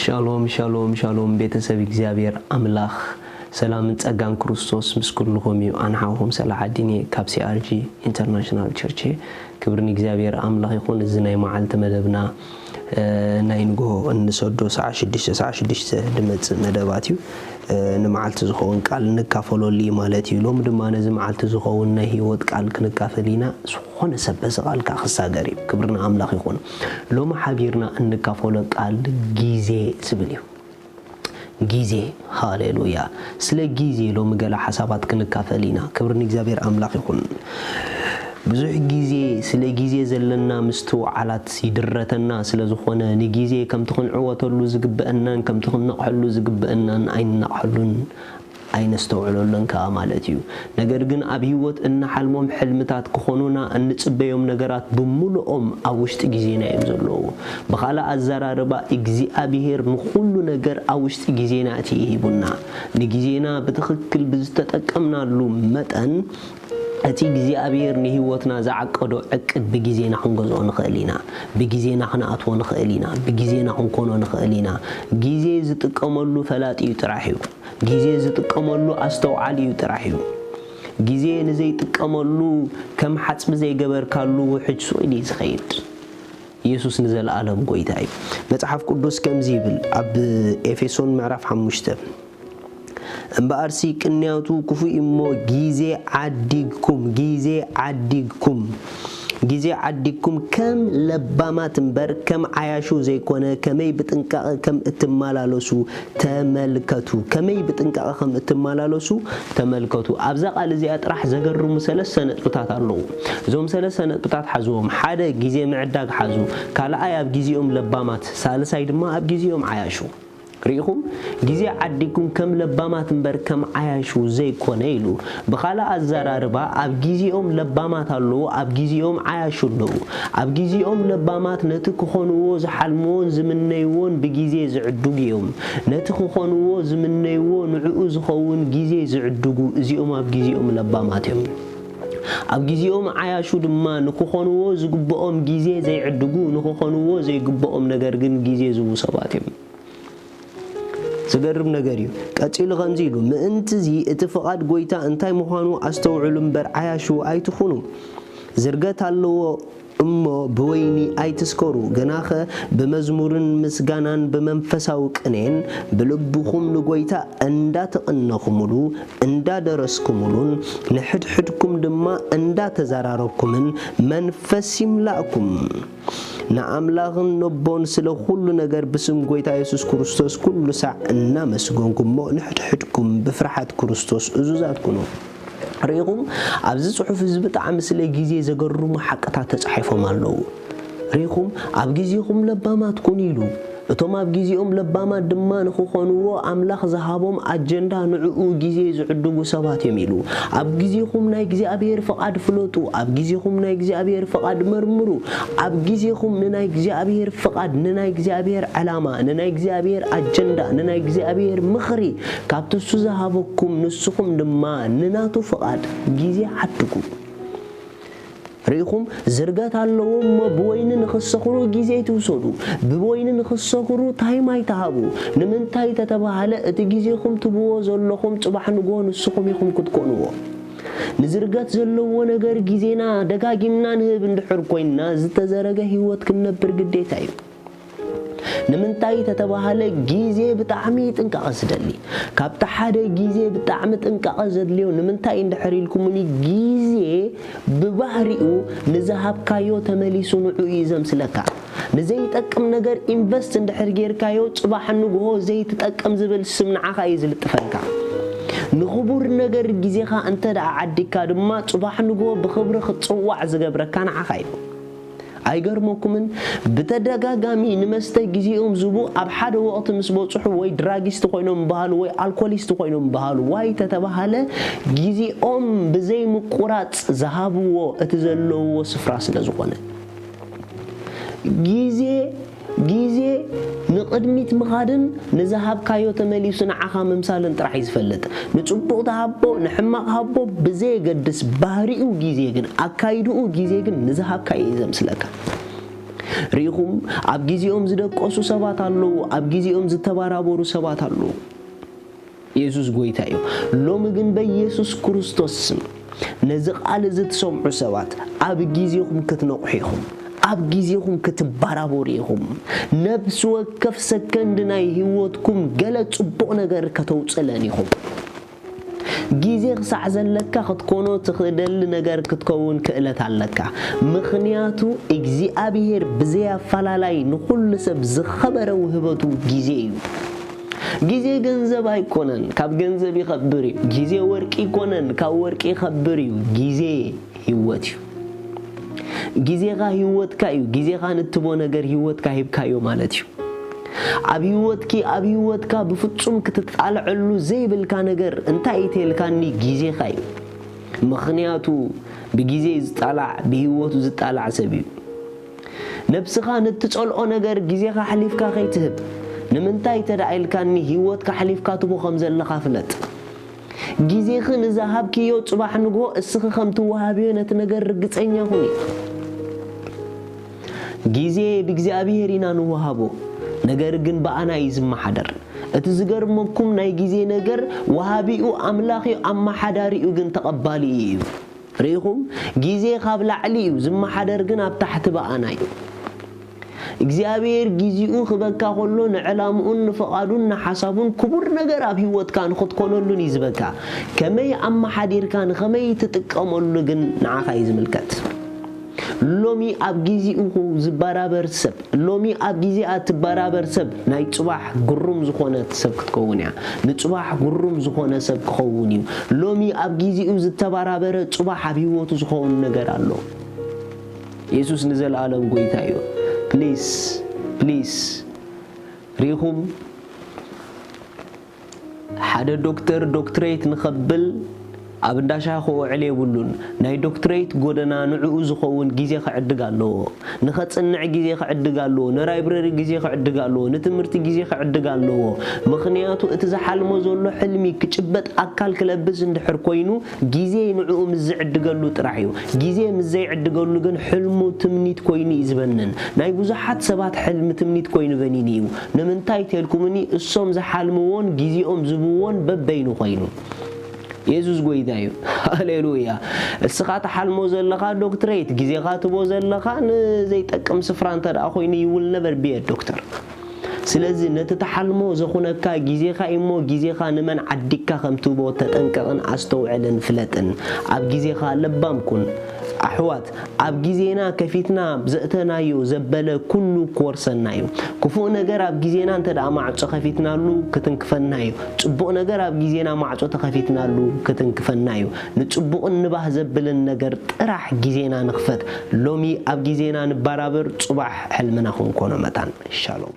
ሻሎም ሻሎም ሻሎም፣ ቤተሰብ እግዚኣብሔር ኣምላኽ ሰላምን ጸጋን ክርስቶስ ምስ ኩልኹም እዩ። ኣነ ሓውኹም ሰላሓዲን እየ ካብ ሲኣርጂ ኢንተርናሽናል ቸርች። ክብሪ ንእግዚኣብሔር ኣምላኽ ይኹን። እዚ ናይ መዓልቲ መደብና፣ እ፣ ናይ ንግሆ እንሰዶ ሰዓ ሽዱሽተ፣ ሰዓ ሽዱሽተ ድመጽእ መደባት እዩ። እ፣ ንመዓልቲ ዝኸውን ቃል እንካፈለሉ እዩ ማለት እዩ። ሎሚ ድማ ነዚ መዓልቲ ዝኸውን ናይ ህይወት ቃል ክንካፈል ኢና። ዝኾነ ሰብ በዚ ቃል ከኣ ክሳገር እዩ። ክብሪ ንኣምላኽ ይኹን። ሎሚ ሓቢርና እንካፈሎ ቃል ግዜ ዝብል እዩ። ግዜ፣ ሃሌሉያ። ስለ ግዜ ሎሚ ገለ ሓሳባት ክንካፈል ኢና። ክብሪ ንእግዚኣብሔር ኣምላኽ ይኹን። ብዙሕ ግዜ ስለ ግዜ ዘለና ምስትውዓላት ይድረተና ስለ ዝኾነ፣ ንግዜ ከምቲ ክንዕወተሉ ዝግበአናን ከምቲ ክንነቕሐሉ ዝግበአናን ኣይንነቕሐሉን ኣይነስተውዕለሉን ከኣ ማለት እዩ። ነገር ግን ኣብ ህይወት እንሓልሞም ሕልምታት ክኾኑና እንጽበዮም ነገራት ብምሉኦም ኣብ ውሽጢ ግዜና እዮም ዘለዉ። ብኻልእ ኣዘራርባ፣ እግዚኣብሔር ንኹሉ ነገር ኣብ ውሽጢ ግዜና እቲ ሂቡና። ንግዜና ብትኽክል ብዝተጠቀምናሉ መጠን፣ እቲ እግዚኣብሔር ንህይወትና ዝዓቀዶ ዕቅድ ብግዜና ክንገዝኦ ንኽእል ኢና። ብግዜና ክንኣትዎ ንኽእል ኢና። ብግዜና ክንኮኖ ንኽእል ኢና። ግዜ ዝጥቀመሉ ፈላጢ እዩ ጥራሕ እዩ። ግዜ ዝጥቀመሉ ኣስተውዓሊ እዩ ጥራሕ እዩ። ግዜ ንዘይጥቀመሉ ከም ሓጽቢ ዘይገበርካሉ ውሕጅ ስቕ ኢሉ እዩ ዝኸይድ። ኢየሱስ ንዘለኣለም ጐይታ እዩ። መጽሓፍ ቅዱስ ከምዚ ይብል ኣብ ኤፌሶን ምዕራፍ ሓሙሽተ፣ እምበኣርሲ ቅንያቱ ክፉእ እዩ እሞ ግዜ ዓዲግኩም፣ ግዜ ዓዲግኩም፣ ግዜ ዓዲግኩም ከም ለባማት እምበር ከም ዓያሹ ዘይኮነ፣ ከመይ ብጥንቃቐ ከም እትመላለሱ ተመልከቱ። ከመይ ብጥንቃቐ ከም እትመላለሱ ተመልከቱ። ኣብዛ ቃል እዚኣ ጥራሕ ዘገርሙ ሰለስተ ነጥብታት ኣለዉ። እዞም ሰለስተ ነጥብታት ሓዝዎም። ሓደ፣ ግዜ ምዕዳግ ሓዙ። ካልኣይ፣ ኣብ ግዜኦም ለባማት። ሳልሳይ ድማ፣ ኣብ ግዜኦም ዓያሹ። ርኢኹም? ግዜ ዓዲግኩም ከም ለባማት እምበር ከም ዓያሹ ዘይኮነ ኢሉ። ብኻልእ ኣዘራርባ፣ ኣብ ግዜኦም ለባማት ኣለዉ፣ ኣብ ግዜኦም ዓያሹ ኣለዉ። ኣብ ግዜኦም ለባማት ነቲ ክኾንዎ ዝሓልምዎን ዝምነይዎን ብግዜ ዝዕድጉ እዮም። ነቲ ክኾንዎ ዝምነይዎ ንዕኡ ዝኸውን ግዜ ዝዕድጉ፣ እዚኦም ኣብ ግዜኦም ለባማት እዮም። ኣብ ግዜኦም ዓያሹ ድማ ንክኾንዎ ዝግብኦም ግዜ ዘይዕድጉ፣ ንክኾንዎ ዘይግብኦም ነገር ግን ግዜ ዝህቡ ሰባት እዮም። ዝገርም ነገር እዩ። ቀጺሉ ከምዚ ኢሉ፣ ምእንትዚ እቲ ፍቓድ ጐይታ እንታይ ምዃኑ ኣስተውዕሉ እምበር ዓያሹ ኣይትኹኑ። ዝርገት ኣለዎ እሞ ብወይኒ ኣይትስከሩ፣ ግናኸ ብመዝሙርን ምስጋናን ብመንፈሳዊ ቅኔን ብልብኹም ንጐይታ እንዳተቐነኹምሉ፣ እንዳደረስኩምሉን ንሕድሕድኩም ድማ እንዳተዘራረብኩምን መንፈስ ይምላእኩም። ንኣምላኽን ነቦን ስለ ኩሉ ነገር ብስም ጐይታ የሱስ ክርስቶስ ኩሉ ሳዕ እናመስገንኩሞ ንሕድሕድኩም ብፍርሓት ክርስቶስ እዙዛት ኩኑ። ርኢኹም፣ ኣብዚ ጽሑፍ እዚ ብጣዕሚ ስለ ግዜ ዘገርሙ ሓቅታት ተጻሒፎም ኣለዉ። ርኢኹም፣ ኣብ ግዜኹም ለባማት ኩኑ ኢሉ። እቶም ኣብ ግዜኦም ለባማት ድማ ንኽኾንዎ ኣምላኽ ዝሃቦም ኣጀንዳ ንዕኡ ግዜ ዝዕድጉ ሰባት እዮም ኢሉ። ኣብ ግዜኹም ናይ እግዚኣብሔር ፍቓድ ፍለጡ፣ ኣብ ግዜኹም ናይ እግዚኣብሔር ፍቓድ መርምሩ፣ ኣብ ግዜኹም ንናይ እግዚኣብሔር ፍቓድ፣ ንናይ እግዚኣብሔር ዕላማ፣ ንናይ እግዚኣብሔር ኣጀንዳ፣ ንናይ እግዚኣብሔር ምኽሪ ካብቲ እሱ ዝሃበኩም ንስኹም ድማ ንናቱ ፍቓድ ግዜ ዓድጉ። ርኢኹም፣ ዝርገት ኣለዎ እሞ ብወይኒ ንኽሰኽሩ ግዜ ኣይትውሰዱ፣ ብወይኒ ንኽሰኽሩ ታይም ኣይትሃቡ። ንምንታይ ተተባህለ፣ እቲ ግዜኹም ትብዎ ዘለኹም ጽባሕ ንግሆ ንስኹም ኢኹም ክትኮንዎ። ንዝርገት ዘለዎ ነገር ግዜና ደጋጊምና ንህብ እንድሕር ኮይንና፣ ዝተዘረገ ህይወት ክንነብር ግዴታ እዩ። ንምንታይ ተተባህለ፣ ግዜ ብጣዕሚ ጥንቃቐ ዝደሊ። ካብቲ ሓደ ግዜ ብጣዕሚ ጥንቃቐ ዘድልዮ ንምንታይ እንድሕር ኢልኩምኒ፣ ግዜ ብባህሪኡ ንዝሃብካዮ ተመሊሱ ንዑ እዩ ዘምስለካ። ንዘይጠቅም ነገር ኢንቨስት እንድሕር ጌርካዮ፣ ጽባሕ ንግሆ ዘይትጠቅም ዝብል ስም ንዓኻ እዩ ዝልጥፈልካ። ንኽቡር ነገር ግዜኻ እንተ ደኣ ዓዲግካ ድማ፣ ጽባሕ ንግሆ ብኽብሪ ክትጽዋዕ ዝገብረካ ንዓኻ እዩ። ኣይገርመኩምን? ብተደጋጋሚ ንመስተ ግዜኦም ዝቡ ኣብ ሓደ ወቕቲ ምስ በጽሑ ወይ ድራጊስት ኮይኖም በሃሉ ወይ ኣልኮሊስት ኮይኖም በሃሉ ዋይ ተተባሃለ፣ ግዜኦም ብዘይ ምቁራጽ ዝሃብዎ እቲ ዘለውዎ ስፍራ ስለ ዝኾነ። ግዜ፣ ግዜ ንቕድሚት ምኻድን ንዝሃብካዮ ተመሊሱ ንዓኻ ምምሳልን ጥራሕ እዩ ዝፈልጥ። ንጽቡቕ ትሃቦ፣ ንሕማቕ ሃቦ ብዘየገድስ፣ ባህሪኡ ግዜ ግን፣ ኣካይድኡ ግዜ ግን ንዝሃብካዮ እዩ ዘምስለካ። ርኢኹም፣ ኣብ ግዜኦም ዝደቀሱ ሰባት ኣለዉ፣ ኣብ ግዜኦም ዝተባራበሩ ሰባት ኣለዉ። የሱስ ጐይታ እዩ። ሎሚ ግን በየሱስ ክርስቶስ ስም ነዚ ቃል እዚ ትሰምዑ ሰባት ኣብ ግዜኹም ክትነቕሑ ኢኹም። ኣብ ግዜኹም ክትባራበሩ ኢኹም። ነፍሲ ወከፍ ሰከንድ ናይ ህይወትኩም ገለ ጽቡቕ ነገር ከተውጽለን ኢኹም። ግዜ ክሳዕ ዘለካ ክትኮኖ ትኽእለሉ ነገር ክትከውን ክእለት ኣለካ። ምኽንያቱ እግዚኣብሔር ብዘይ ኣፈላላይ ንኹሉ ሰብ ዝኸበረ ውህበቱ ግዜ እዩ። ግዜ ገንዘብ ኣይኮነን፣ ካብ ገንዘብ ይኸብር እዩ። ግዜ ወርቂ ኣይኮነን፣ ካብ ወርቂ ይኸብር እዩ። ግዜ ህይወት እዩ። ግዜኻ ህይወትካ እዩ። ግዜኻ ንትቦ ነገር ህይወትካ ሂብካዮ ማለት እዩ። ኣብ ህይወትኪ፣ ኣብ ህይወትካ ብፍጹም ክትጣልዐሉ ዘይብልካ ነገር እንታይ እዩ ተልካኒ? ግዜኻ እዩ። ምኽንያቱ ብግዜ ዝጣላዕ ብህይወቱ ዝጣላዕ ሰብ እዩ። ነብስኻ ንትጸልኦ ነገር ግዜኻ ኣሕሊፍካ ከይትህብ። ንምንታይ እንተ ደኣ ኢልካኒ፣ ህይወትካ ኣሕሊፍካ ትቦ ከም ዘለኻ ፍለጥ። ግዜኺ ንዝሃብክዮ ጽባሕ ንግሆ እስኺ ከም ትወሃብዮ ነቲ ነገር ርግጸኛ ኩኒ። ግዜ ብእግዚኣብሔር ኢና ንወሃቦ፣ ነገር ግን ብኣና እዩ ዝመሓደር። እቲ ዝገርመኩም ናይ ግዜ ነገር፣ ወሃቢኡ ኣምላኽ እዩ፣ ኣመሓዳሪኡ ግን ተቐባሊኡ እዩ። ርኢኹም? ግዜ ካብ ላዕሊ እዩ፣ ዝመሓደር ግን ኣብ ታሕቲ ብኣና እዩ። እግዚኣብሔር ግዜኡ ክበካ ከሎ ንዕላምኡን ንፍቓዱን ንሓሳቡን ክቡር ነገር ኣብ ህይወትካ ንኽትኮነሉን እዩ ዝበካ። ከመይ ኣመሓዲርካ ንኸመይ ትጥቀመሉ ግን ንዓኻ እዩ ዝምልከት። ሎሚ ኣብ ግዜኡ ዝበራበር ሰብ፣ ሎሚ ኣብ ግዜኣ ትበራበር ሰብ ናይ ጽባሕ ግሩም ዝኾነት ሰብ ክትከውን እያ። ንጽባሕ ግሩም ዝኾነ ሰብ ክኸውን እዩ። ሎሚ ኣብ ግዜኡ ዝተበራበረ ጽባሕ ኣብ ህይወቱ ዝኸውን ነገር ኣሎ። የሱስ ንዘለኣለም ጐይታ እዩ። ፕሊስ ፕሊስ ርኢኹም፣ ሓደ ዶክተር ዶክትሬት ንኸብል ኣብ እንዳ ሻሂ ክውዕል የብሉን። ናይ ዶክትሬት ጎደና ንዕኡ ዝኸውን ግዜ ክዕድግ ኣለዎ። ንኸጽንዕ ግዜ ክዕድግ ኣለዎ። ንላይብረሪ ግዜ ክዕድግ ኣለዎ። ንትምህርቲ ግዜ ክዕድግ ኣለዎ። ምኽንያቱ እቲ ዝሓልሞ ዘሎ ሕልሚ ክጭበጥ ኣካል ክለብስ እንድሕር ኮይኑ ግዜ ንዕኡ ምስ ዝዕድገሉ ጥራሕ እዩ። ግዜ ምስ ዘይዕድገሉ ግን ሕልሙ ትምኒት ኮይኑ እዩ ዝበንን። ናይ ብዙሓት ሰባት ሕልሚ ትምኒት ኮይኑ በኒኑ እዩ። ንምንታይ ተልኩምኒ እሶም ዝሓልምዎን ግዜኦም ዝብዎን በበይኑ ኮይኑ። የሱስ ጐይታ እዩ። ሃሌሉያ። እስኻ ትሓልሞ ዘለኻ ዶክትሬት፣ ግዜኻ ትቦ ዘለኻ ንዘይጠቅም ስፍራ እንተ ደኣ ኮይኑ you will never be a doctor። ስለዚ ነቲ ትሓልሞ ዘኹነካ ግዜኻ እሞ ግዜኻ ንመን ዓዲግካ ከም ትህቦ ተጠንቀቕን ኣስተውዕልን ፍለጥን። ኣብ ግዜኻ ለባም ኩን። ኣሕዋት፣ ኣብ ግዜና ከፊትና ዘእተናዮ ዘበለ ኩሉ ክወርሰና እዩ። ክፉእ ነገር ኣብ ግዜና እንተ ደኣ ማዕጾ ከፊትናሉ ክትንክፈና እዩ። ጽቡቕ ነገር ኣብ ግዜና ማዕጾ ተኸፊትናሉ ክትንክፈና እዩ። ንጽቡቕን ንባህ ዘብልን ነገር ጥራሕ ግዜና ንኽፈት። ሎሚ ኣብ ግዜና ንበራበር፣ ጽባሕ ሕልምና ክንኮኖ መታን። ሻሎም።